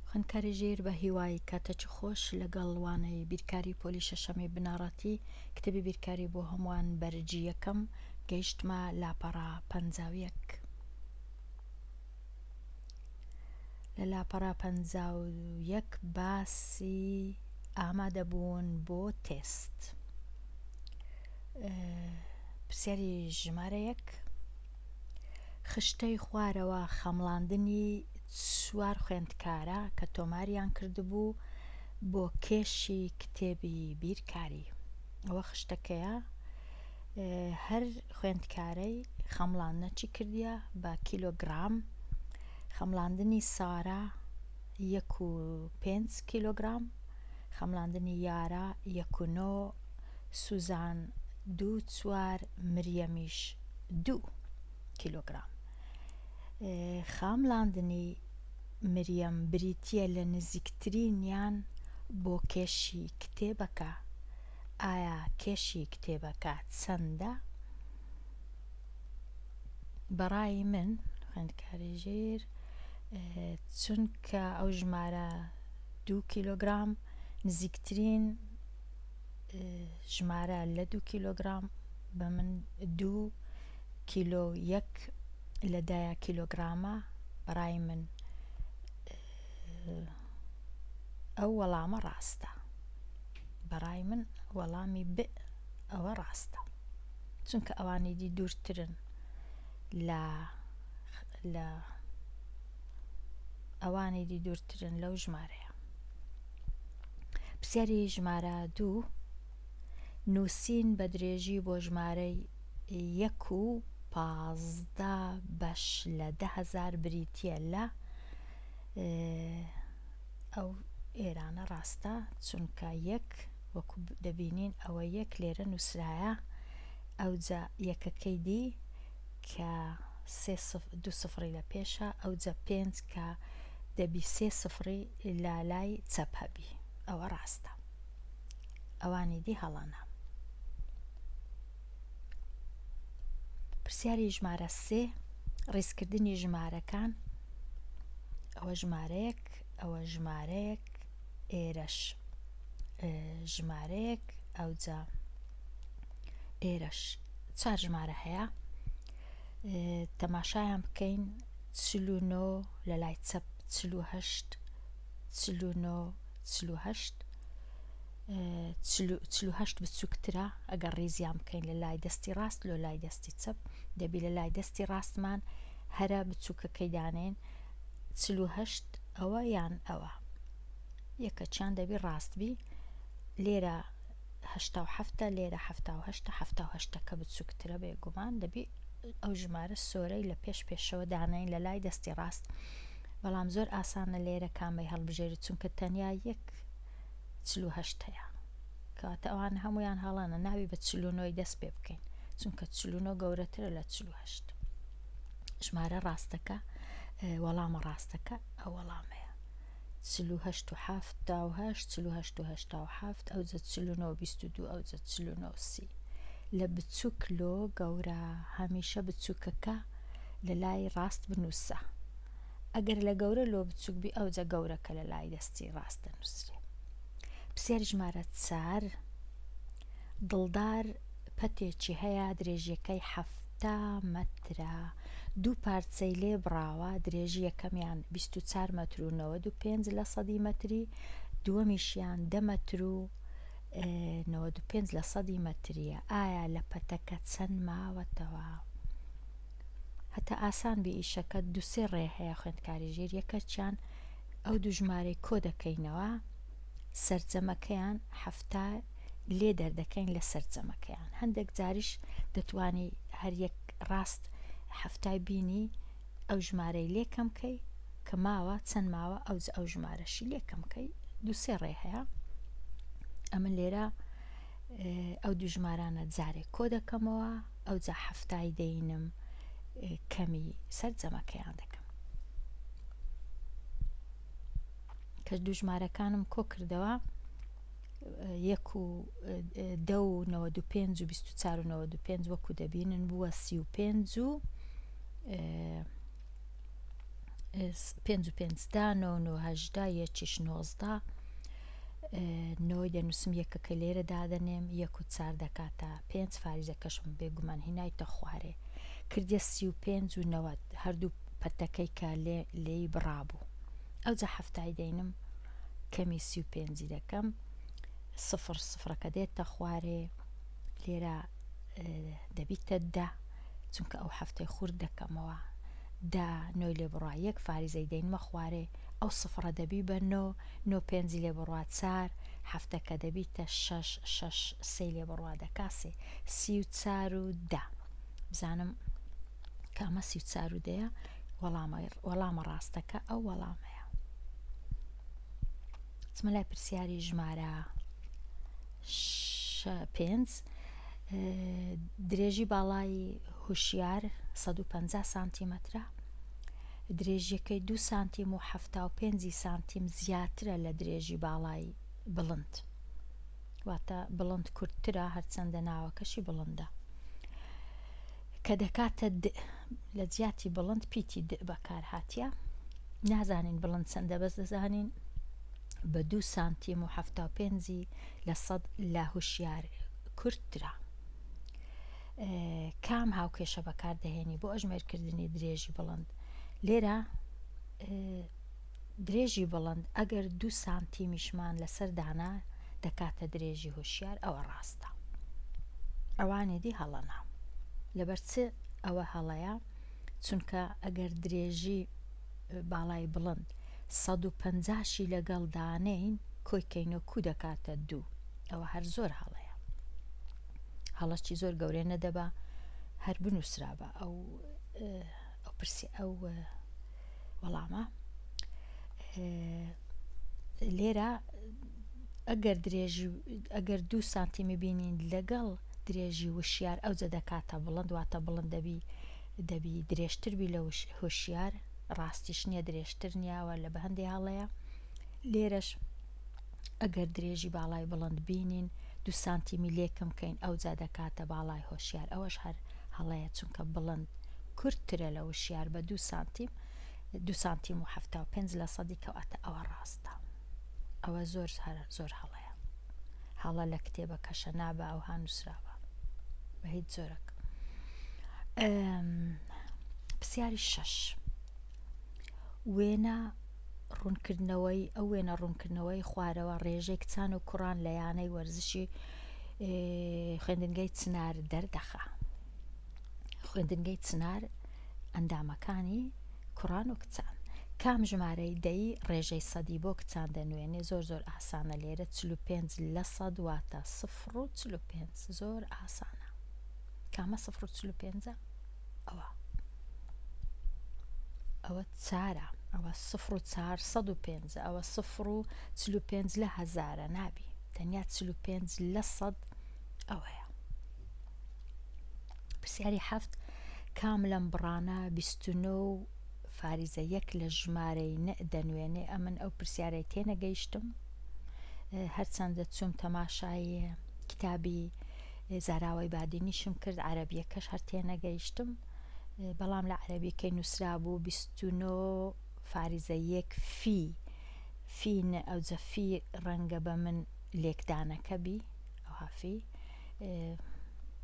خوێندکاری ژیر بە هیوای کاتەکی خۆش لەگەڵ وانەی بیرکاری پۆلی شەشەمی بنەڕەتی کتێبی بیرکاری بۆ هەمووان بەرگی یەکەم گەیشتمە لاپەڕە 51. لە لاپەڕە 51 باسی ئامادەبوون بۆ تێست. پرسیاری ژمارە یەک خشتەی خوارەوە خەمڵاندنی چوار خوێندکارە کە تۆماریان کردبوو بۆ کێشی کتێبی بیرکاری. ئەوە خشتەکەیە هەر خوێندکارەی خەمڵاندنە چی کردیە بە کیلۆگرام خەمڵاندنی سارا یەک و پێنج کیلۆگرام خەمڵاندنی یارا یەک و نۆ سوزان دوو چوار مریەمیش دوو کیلۆگرام. خاملاندنی مریەم بریتییە لە نزیکترینیان بۆ کێشی کتێبەکە، ئایا کێشی کتێبەکە چەندە؟ بەڕای من خوێندکاری ژیر چونکە ئەو ژمارە دوو کیلۆگرام نزیکترین ژمارە لە دوو کیلۆگرام بە من دوو کیلۆ یەک لە دایە کیلۆگرامە بەڕای من ئەو وەڵامە ڕاستە بەڕای من وەڵامی ب ئەوە ڕاستە چونکە ئەوانی دی دوورترن لە لە ئەوانی دی دوورترن لەو ژمارەیە پرسیاری ژمارە دوو نووسین بە درێژی بۆ ژمارەی یەک و 15 بەش لە 10هزار بریتە لە ئەو ئێرانە ڕاستە چونکە یەک وەکو دەبینین ئەوە یەک لێرە نووسرایە ئەوجا یەکەکەی دی کە سێ دوو سفڕی لە پێشە ئەوجا پێنج کە دەبی سێ سفڕی لە لای چەپ هەبی ئەوە ڕاستە ئەوانی دی هەڵەنە. پرسیاری ژمارە سێ ڕیزکردنی ژمارەکان ئەوە ژمارەیەک ئەوە ژمارەیەک ئێرەش ژمارەیەک ئەوجا ئێرەش چوار ژمارە هەیە تەماشایان بکەین 49 لە لای چەپ 48 49 48 48 بچووکترە ئەگەر ڕیزیان بکەین لە لای دەستی ڕاست لۆ لای دەستی چەپ دەبی لە لای دەستی ڕاستمان هەرە بچووکەکەی دانێن 48 ئەوە یان ئەوە یەکەچیان دەبی ڕاست بی لێرە هەشتا و حەفتە لێرە حەفتا و هەشتە حەفتا و هەشتەکە بچووکترە بێگومان دەبی ئەو ژمارە سۆرەی لە پێش پێشەوە دانێین لە لای دەستی ڕاست بەڵام زۆر ئاسانە لێرە کامەی هەڵبژێری چونکە تەنیا یەک 48 هەیە کەواتە ئەوان هەمویان هەڵەنە ناوی بە 49 دەست پێ بکەین چونکە 49 گەورەترە لە 48 ژمارە ڕاستەکە وەڵامە ڕاستەکە ئەو وەڵامەیە 48 و 78 48 و 87 ئەوجە 49 22 ئەوجە 49 سی لە بچووک لۆ گەورە هەمیشە بچووکەکە لە لای ڕاست بنووسە ئەگەر لە گەورە لۆ بچووک بی ئەوجە گەورەکە لە لای دەستی ڕاست دەنووسرێ پرسیاری ژمارە چار دڵدار پەتێکی هەیە درێژیەکەی 70 مەترە دوو پارچەی لێ بڕاوە درێژی یەکەمیان 24 مەتر و 95 لە سەدی مەتری دووەمیشیان دە مەتر و 95 لە سەدی مەتریە ئایا لە پەتەکە چەند ماوەتەوە؟ هەتا ئاسان بی ئیشەکە دوسێ ڕێ هەیە خوێندکاری ژیر یەکەچیان ئەو دوو ژمارەی کۆ دەکەینەوە سەرجەمەکەیان حەفتا لێ دەردەکەین لە سەرجەمەکەیان هەندێک جاریش دەتوانی هەر یەک ڕاست حەفتای بینی ئەو ژمارەی لێ کەم کەی کە ماوە چەند ماوە ئەو ئەو ژمارەشی لێ کەم کەی دووسێ ڕێ هەیە ئەمن لێرە ئەو دوو ژمارانە جارێک کۆ دەکەمەوە ئەوجا حەفتای دەینم کەمی سەرجەمەکەیان دەکەم کە دوو ژمارەکانم کۆ کردەوە یەک و دە و 95 و 24 و 95 وەکو دەبینن بووە 35 و. پێنج و پێنج دە، نۆ و نۆ 18، یەکیش 19، نۆی دەنووسم یەکەکە لێرە دادەنێم، یەک و چار دەکاتە پێنج، فاریزەکەشم بێگومان هینایتە خوارێ کردیە 35 و 90 هەردوو پەتەکەی کە لێ لێی بڕابوو ئەوجا حەفتای دەینم کەمی 35ی دەکەم سفر سفرەکە دێتە خوارێ لێرە دەبیتە دە چونکە ئەو حەفتەی خورد دەکەمەوە دە نۆی لێ بڕا یەک فاریزەی دەینمە خوارێ ئەو سفرە دەبی بە نۆ نۆ پێنجی لێ بڕوا چار حەفتەکە دەبیتە شەش شەش سێی لێ بڕوا دەکا سێ 34 و دە بزانم کامە 34 و دەیە وەڵامە وەڵامە ڕاستەکە ئەو وەڵامەیە چمە لای پرسیاری ژمارە پێنج درێژی باڵای هوشیار 150 سانتیمەترە درێژیەکەی 2 سانتیم و 75 سانتیم زیاترە لە درێژی باڵای بڵند واتە بڵند کورتترە هەرچەندە ناوەکەشی بڵندە کە دەکاتە د لە جیاتی بڵند پیتی د بەکار هاتیە نازانین بڵند چەندە بەس دەزانین بە دوو سانتیم و 75 لە سەد لە هوشیار کورتترە. کام هاوکێشە بەکاردەهێنی بۆ ئەژمێرکردنی درێژی بڵند؟ لێرە درێژی بڵند ئەگەر دوو سانتیمیشمان لەسەر دانا دەکاتە درێژی هۆشیار ئەوە ڕاستە ئەوانی دی هەڵەنا لەبەر چ ئەوە هەڵەیە چونکە ئەگەر درێژی باڵای بڵند 150 شی لەگەڵ دانێین کۆی کەینەوە کو دەکاتە دوو ئەوە هەر زۆر هەڵەیە هەڵەچی زۆر گەورەی نەدەبا هەر بنووسرابا ئەو ئەو پرسی ئەو وەڵامە لێرە ئەگەر درێژی ئەگەر دوو سانتیمی بینین لەگەڵ درێژی وشیار ئەوجە دەکاتە بڵند واتە بڵند دەبی دەبی درێژتر بی لە هۆشیار ڕاستیش نییە درێژتر نییەوە لە بە هەندێ هەڵەیە لێرەش ئەگەر درێژی باڵای بڵند بینین دوو سانتیمی لێ کەم کەین ئەوجا دەکاتە باڵای هۆشیار ئەوەش هەر هەڵەیە چونکە بڵند کورتترە لە وشیار بە دوو سانتیم دوو سانتیم و 75 لە سەدی کەواتە ئەوە ڕاستە ئەوە زۆر زۆر هەڵەیە هەڵە لە کتێبەکەشە نابە ئەوها نووسراوە بە هیچ جۆرەک پرسیاری شەش وێنە ڕوونکردنەوەی ئەو وێنە ڕوونکردنەوەی خوارەوە ڕێژەی کچان و کوڕان لە یانەی وەرزشی خوێندنگەی چنار دەردەخا. خوێندنگەی چنار ئەندامەکانی کوڕان و کچان. کام ژمارەی دەی ڕێژەی سەدی بۆ کچان دەنوێنێ؟ زۆر زۆر ئاسانە لێرە 45 لە سەد واتە سفر و 45 زۆر ئاسانە. کامە سفر و 45ە؟ ئەوە ئەوە چارە ئەوە سفر و 405 ئەوە سفر و 45 لە هەزارە نابی تەنیا 45 لە سەد ئەوەیە پرسیاری هەفت کام لەم بڕانە 29 فاریزە یەک لە ژمارەی نە دەنوێنێ ئەمن ئەو پرسیارەی تێنەگەیشتم هەرچەندە چووم تەماشای کتابی زاراوەی بادینیشم کرد عەرەبیەکەش هەر تێنەگەیشتم بەڵام لە عەرەبیەکەی نووسرابوو 29 فاریزە یەک فی فی نە ئەوجە فی ڕەنگە بە من لێکدانەکە بی ئەوها فی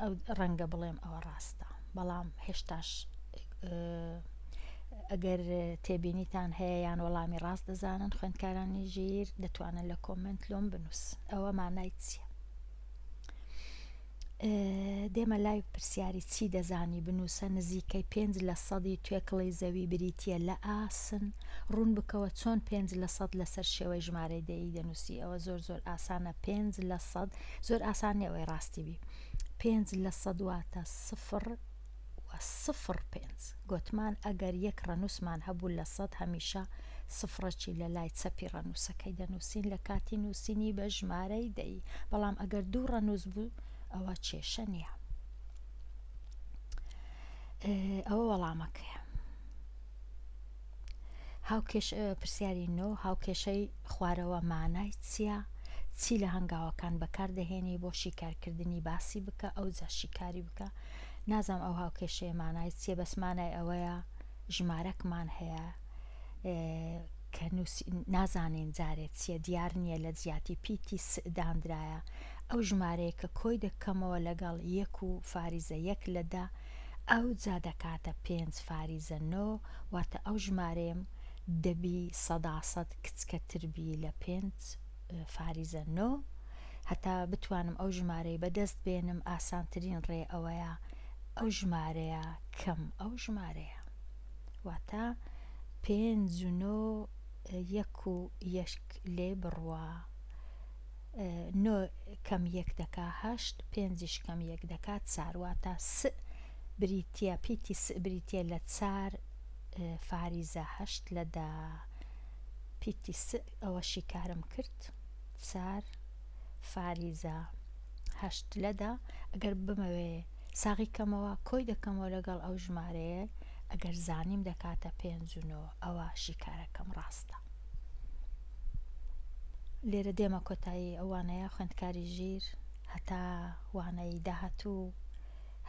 ئەو ڕەنگە بڵێم ئەوە ڕاستە بەڵام هێشتاش ئەگەر تێبینیتان هەیە یان وەڵامی ڕاست دەزانن خوێندکارانی ژیر دەتوانن لە کۆمنت لۆم بنووس ئەوە مانای چییە؟ دێمە لای پرسیاری چی دەزانی بنووسە نزیکەی پێنج لە سەدی توێکڵی زەوی بریتییە لە ئاسن ڕوون بکەوە چۆن پێنج لە سەد لەسەر شێوەی ژمارەی دەیی دەنووسی ئەوە زۆر زۆر ئاسانە پێنج لە سەد زۆر ئاسان نییە ئەوەی ڕاستی بی پێنج لە سەد واتە سفر و سفر پێنج گۆتمان ئەگەر یەک ڕەنووسمان هەبوو لە سەد هەمیشە سفرەکی لە لای چەپی ڕەنووسەکەی دەنووسین لە کاتی نووسینی بە ژمارەی دەی بەڵام ئەگەر دوو ڕەنووس بوو ئەوە کێشە نییە ئەوە وەڵامەکەیە هاوکێش پرسیاری نۆ هاوکێشەی خوارەوە مانای چییە؟ چی لە هەنگاوەکان بەکار دەهێنی بۆ شیکارکردنی باسی بکە ئەوجا شیکاری بکە نازانم ئەو هاوکێشەیە مانای چییە بەس مانای ئەوەیە ژمارەکمان هەیە. کە نووسی نازانین جارێ چییە دیار نییە لە جیاتی پیتی س دانرایە ئەو ژمارەیە کە کۆی دەکەمەوە لەگەڵ یەک و فاریزە یەک لە دە ئەوجا دەکاتە پێنج فاریزە نۆ واتە ئەو ژمارەیەم دەبی سەداسەد کچکەتر بی لە پێنج فاریزە نۆ هەتا بتوانم ئەو ژمارەی بەدەست بێنم ئاسانترین ڕێ ئەوەیە ئەو ژمارەیە کەم ئەو ژمارەیە واتە پێنج و نۆ یەک و یەک لێ بڕوا نۆ کەم یەک دەکا هەشت پێنجیش کەم یەک دەکا چار واتە س بریتە پیتی س بریتە لە چار فاریزە هەشت لە دە پیتی س ئەوە شیکارم کرد چار فاریزە هەشت لە دە ئەگەر بمەوێ ساغی کەمەوە کۆی دەکەمەوە لەگەڵ ئەو ژمارەیە ئەگەر زانیم دەکاتە پێنج و نۆ ئەوە شیکارەکەم ڕاستە. لێرە دێمە کۆتایی ئەو وانەیە خوێندکاری ژیر هەتا وانەی داهاتوو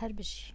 هەر بژی.